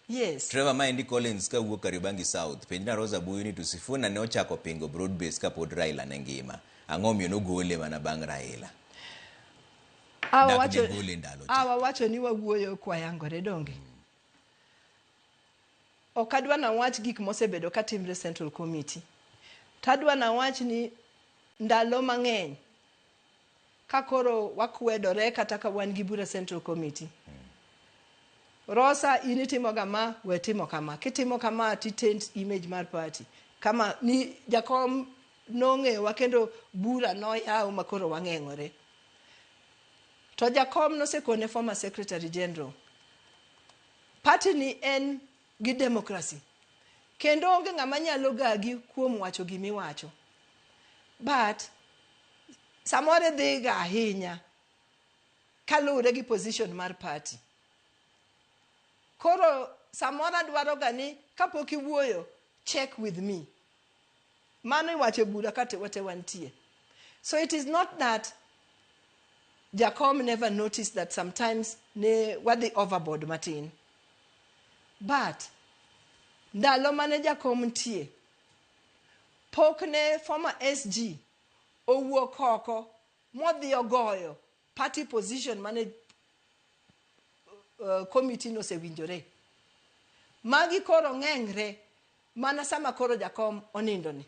Yes. Trevor Maendi Collins kawuok Kariobangi South, penjna Rosa Buyu ni to Sifuna ne ochako pingo broad base kapod Raila ne ngima. Ang'o omiyo nogole mana bang' Raila? Awa Dak wacho, ne gole ndalo cha. awa wacho ni wawuoyo kwayangore donge. Ok adwa nawach gik mosebedo katimre Central Committee. Tadwa nawach ni ndalo mang'eny ka koro wakwedore kata ka wan gi bura Central Committee. Rosa in itimo ga ma, we timo kama. Kitimo kama ti taint image mar party. Kama ni jakom nong'eyowa kendo bura noyaw ma koro wang'eng'ore. To jakom nosekone former secretary general, party ni en gi democracy. Kendo onge ng'ama nyalo gagi kuom wacho gimiwacho. But samoro idhiga ahinya kaluwore gi position mar party. Koro samoro adwaro ga ni kapok iwuoyo, check with me. Mano iwacho e bura ka wate wantie. So it is not that Jakom never noticed that sometimes ne wadhi overboard matin. But ndalo mane Jakom nitie, pok ne former SG owuok oko modhi ogoyo party position mane committee nosewinjore. Magi koro ng'eng're mana sama koro Jakom onindo ni.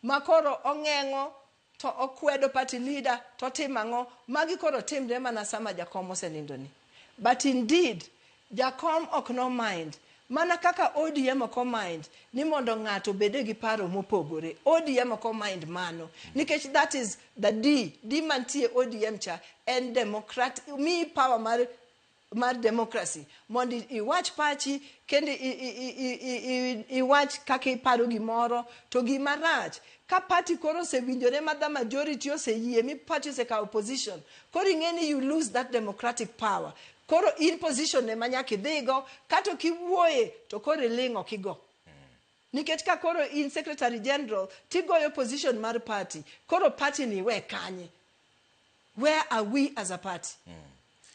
Ma koro ong'eng'o to okwedo party leader to otimo ang'o, magi koro timre mana sama Jakom osenindo ni. But indeed, Jakom ok no mind mana kaka ODM ok mind ni mondo ng'ato obede gi paro mopogore. ODM ok mind mano nikech that is the D, D mantie ODM cha en democrat, miyi power mar democracy mondo iwach pachi kendo iwach kaka iparo gimoro. To gima rach ka party koro osewinjore ma the majority oseyie mi party osekawo position, koro ing'e ni you lose that democratic power. Koro in position ema nyaka idhigo, kata ok iwuoye to koro iling' ok igo. Nikech ka koro in secretary general tigoyo position mar party, koro party ni we kanye? Where are we as a party?